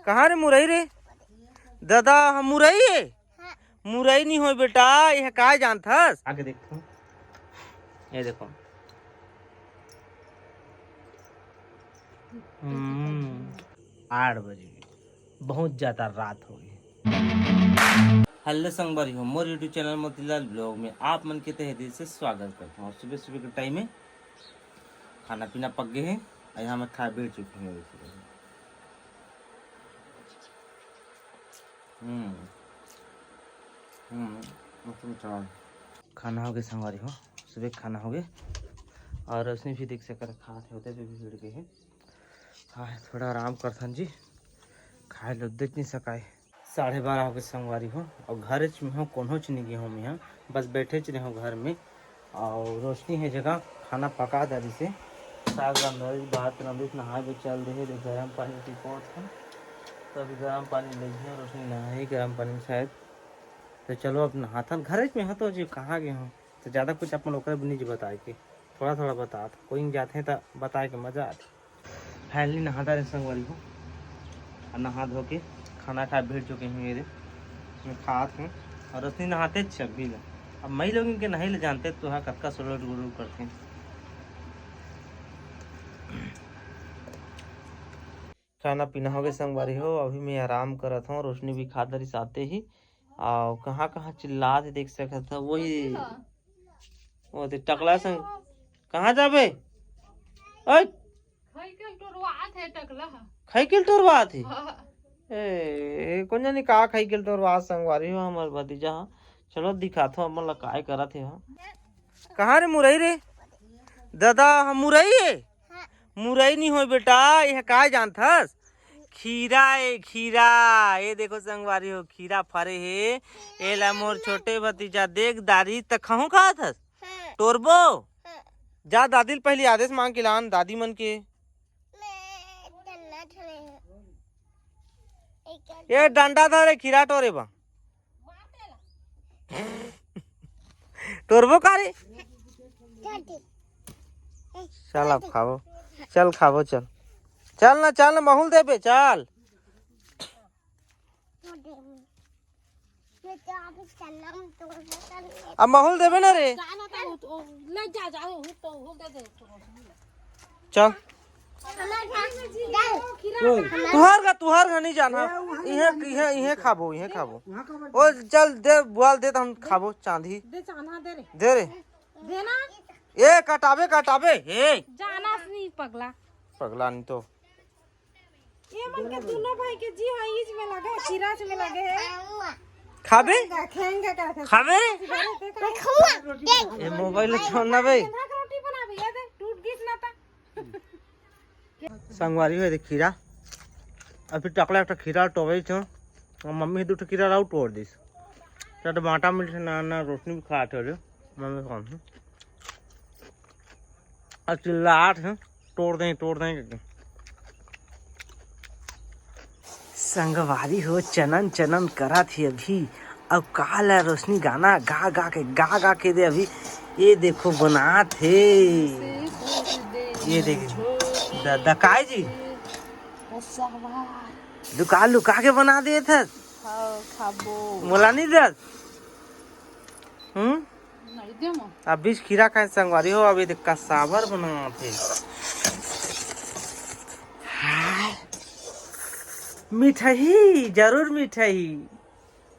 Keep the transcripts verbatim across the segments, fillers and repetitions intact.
कहाँ रे मुरई रे? दादा, हम मुरई ए? मुरई नहीं होय बेटा, ये काय जानथस? आके देखो, ये देखो। हम्म, आठ बजे, बहुत ज्यादा रात हो गई। हेलो संगवारी हो, मोर YouTube चैनल मोतीलाल ब्लॉग में आप मन के तहे दिल से स्वागत करता हूँ। सुबह सुबह के टाइम में खाना पीना पक गए हैं और यहाँ मैं खा बैठ चुकी हूँ। हम्म। हम्म, मस्त मीठा है। खाना हो गए संगवारी हो, सुबह के खाना हो गए। और उसने भी देख सकत खात होते भी भीड़ गए हैं। हाँ, थोड़ा आराम करथन जी, खाए लो देख नहीं सकाए। साढ़े बारह हो गए संगवारी हो, और घर में हो, कोनो च नहीं गए हो यहाँ, बस बैठे च रहे हो घर में। और रोशनी है जगह खाना पका डाली से, साग रांधल, भात रांधल, नहाए भी चल रहे, देख गरम पानी पी पहुँच है, तो अभी गरम पानी ले गए रोशनी नहाए गरम पानी में शायद। तो चलो अब नहाथन, घर में हो तो जी कहाँ गए हो, तो ज़्यादा कुछ अपन ओकरे भी नहीं जी बताए के, थोड़ा थोड़ा बतात, कोई जाते हैं तो बताए के मज़ा आते। फाइनली नहाता रहे संगवारी हो, और नहा धो के खाना खा बैठ चुके हैं मेरे, मैं खात हूँ। और रोशनी नहाते छब्बी ला, अब मई लोग इनके नहीं ले जानते तो हाँ कतका सुलर गुलर करते हैं। खाना पीना हो गए संगवारी हो, अभी मैं आराम करत हूँ, रोशनी भी खा दरी साथे ही। और कहाँ कहाँ चिल्लात है देख सकत हो, वही वो दे टकला संग। कहाँ जाबे? ओए, खाई के टोरवात है टकला। खाई के टोरवात है? हाँ। ए, कौन जानी का खाई के टोरवात संगवारी हो हमर भतीजा हा। चलो दिखाथो हमन ला काय करत हे हा। कहाँ रे मुरई रे? दादा, हम मुरई ए? मुरई नहीं होय बेटा, ये काय जानथस? खीरा ए, खीरा। ये देखो संगवारी हो, खीरा फरे हे। एला मोर छोटे भतीजा देख दारी त खहूँ खात हस? टोरबो? जा दादी ल पहली आदेश मांग के लान, दादी मन के। ये डंडा धरे खीरा टोरे बा। टोरबो का रे? चल अब खाबो, चल खाबो, चल, चल ना, चल ना, माहौल देबे, चल। अब माहौल देबे ना रे। चल। तुहार का, तुहार का नहीं जाना। इहे, इहे, इहे खाबो, इहे खाबो। ओ चल दे, बुआल दे त हम खाबो चांदी। दे चांदा दे रे। दे रे। देना। ए कटाबे, कटाबे। ए। जाना नहीं पगला। पगला नहीं तो। ये मन के दोनों भाई के जी हाँ, ईज में लगे, खीराज में लगे है। खाबे? खाएंगे क्या थे? खाबे? ये मोबाइल छोड़ ना बे। रोटी बना भैया दे, टूट गई ना था। संगवारी हो दे खीरा। अभी टकला एक खीरा टोवे छो। मम्मी दू ठो खीरा राउ तोड़ दिस। तो बाटा मिल से ना, ना रोशनी भी खात हो रे। मम्मी कौन है? और चिल्लात है, तोड़ दें, तोड़ दें। संगवारी हो चनन चनन करत ही अभी। अब काल रोशनी गाना गा गा के, गा गा के दे अभी। ये देखो बनात हे। ये देख दादा काय जी, लुका लुका के बना दे थे। मोला नहीं दे। हम्म। अब बीच खीरा खाए संगवारी हो, अभी देख का साबर बनाते। हाय। मिठाई, जरूर मिठाई।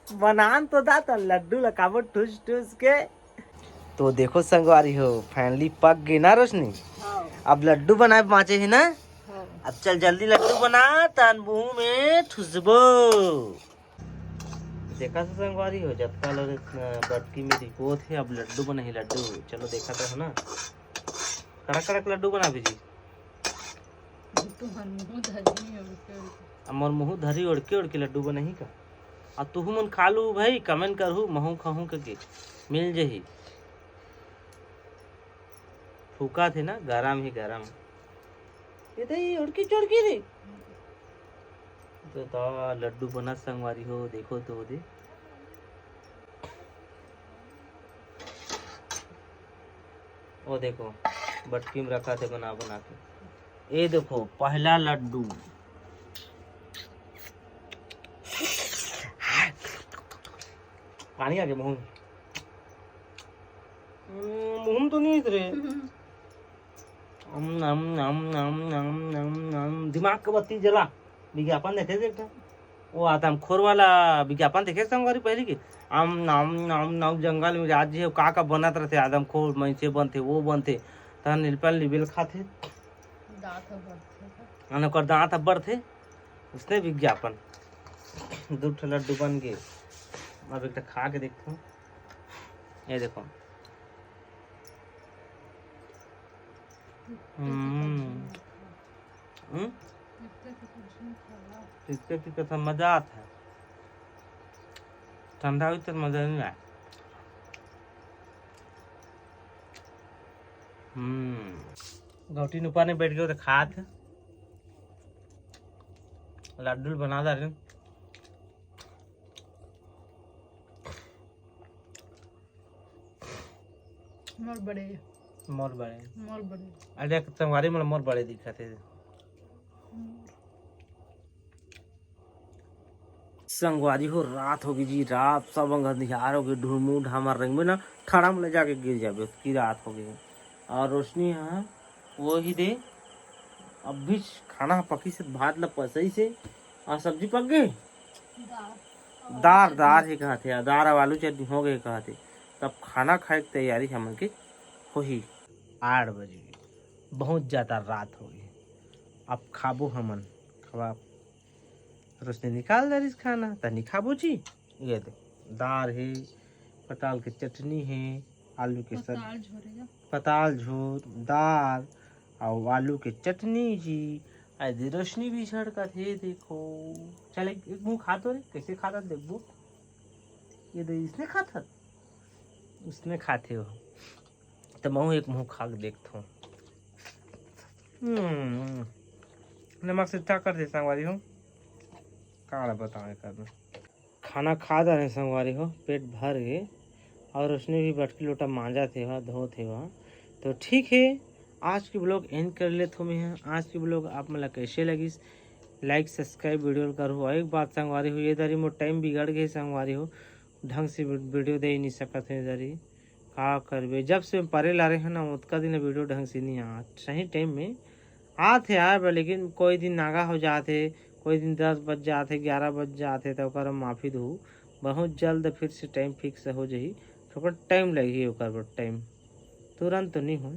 बनान तो दा त लड्डू लकाबो ठुस ठुस के। तो देखो संगवारी हो, finally पक गई ना रोशनी। हाँ। अब लड्डू बनाए बाँचे ही ना। हाँ। अब चल जल्दी लड्डू बना, तन मुँह में ठुसबो। देखा से संगवारी हो, जतका लोग बटकी में रिकोत है, अब लड्डू बनाही लड्डू। चलो देखा तो है ना, कड़क कड़क लड्डू बना भी जी। अब मोर मुँह धरी ओढ़के ओढ़के लड्डू बनाही का। आ तुहू मन खा लू भाई, comment करहू महू खाहू करके, मिल जही। फूका थे ना, गरम ही गरम। ये तो ये उड़की चुड़की रे। तो ता लड्डू बना संगवारी हो, देखो तो दे। वो देखो, बटकी में रखा थे बना बना के। ये देखो, पहला लड्डू। पानी आ गया मुंह में। हम्म, मुंह में तो नहीं रे। अम, नम, नम, नम, नम, नम, नम। दिमाग के बत्ती जला। विज्ञापन देखे थे एक ठो। वो आदमखोर वाला विज्ञापन देखे संगवारी पहले की। आम नाम नाम नाम जंगल में राज जी का का बनत रहते, आदमखोर, मइसे बनते, वो बनते। तहन नीलपल निबेल खाथे। दांत ह बढ़थे। अन ओकर दांत ह बढ़थे। उसने विज्ञापन। दू ठो लड्डू बन गए। अब एक ठो खा के देखते हैं। ये देखो। हम्म। हम्म? पीते पीते तो मजा आता है, ठंडा हुई तो मजा नहीं आए। हम्म। गौटी नुपा ने बैठ गए तो खात लड्डू बना दा रहे। मोर बड़े। मोर बड़े। मोर बड़े। अरे, संगवारी मन मोर बड़े दिखत हे। संगवारी हो, रात होगे जी, रात सब अंग अंधियार होगे, ढुरमुर ढामर रेंगबे ना, ठड़ा में ले जाके गिर जाबे, की रात होगे। और रोशनी हा वही दे, अभी खाना पकी से भात ला पसई से, और सब्जी पक गई। दार। दार, दार हे कहत हे, दार और आलू चटनी हो गए कहत हे। तब खाना खाए के तैयारी हमन के होही। आठ बजे, बहुत ज्यादा रात होगे, अब खाबो हमन। खवा, रोशनी निकाल दरिस खाना, त नहीं खाबो जी। ये दे, दार हे, पताल के चटनी हे, आलू के सब, पताल झोर हे। पताल झोर, दार, अउ आलू के चटनी जी। अरे दे, रोशनी भी झड़कत हे, देखो। चल, एक, एक मुंह खा तो रे, कैसे खाता देखबो। ये दे, इसने खात हत? उसने खाथे हो। त महू एक मुंह खा के देखथों। हम्म, नमक से अच्छा कर दे संगवारी हो, का बताओ एकर में। खाना खा डारे संगवारी हो, पेट भर गे, और उसने भी बटकी लोटा मांजा थे वह, धो थे वह। तो ठीक है, आज की vlog end कर लेत हो मैं। आज की vlog आप मन ला कैसे लगिस, like subscribe video करो। और एक बात संगवारी हो, ये दारी मोर time बिगड़ गए संगवारी हो, ढंग से वीडियो दे नहीं सकत हे दारी। का करबे, जब से परे लारे हे ना, ओतका दिन वीडियो ढंग से नहीं आत। सही टाइम में आत हे यार, लेकिन कोई दिन नागा हो जात हे, कोई दिन दस बज जात हे, ग्यारह बज जात हे, तो ओकर माफी दहू। बहुत जल्द फिर से टाइम फिक्स हो जाही, थोड़ा टाइम लगही ओकर बर, टाइम तुरंत तो नहीं हो,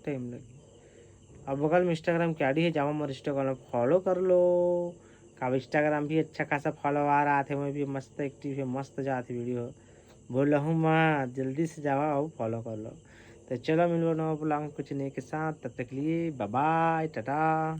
टाइम लगही। अब बगल में इंस्टाग्राम के आईडी है, जावा मोर इंस्टाग्राम फॉलो कर लो। अब इंस्टाग्राम भी अच्छा खासा फॉलोअर आत हे, मैं भी मस्त एक्टिव है, मस्त जात हे वीडियो। बोलहूँ मैं, जल्दी से जावा और फॉलो कर लो। तो चलो मिलबो नवा ब्लॉग कुछ नए के साथ, तब तक लिए बाय बाय, टाटा।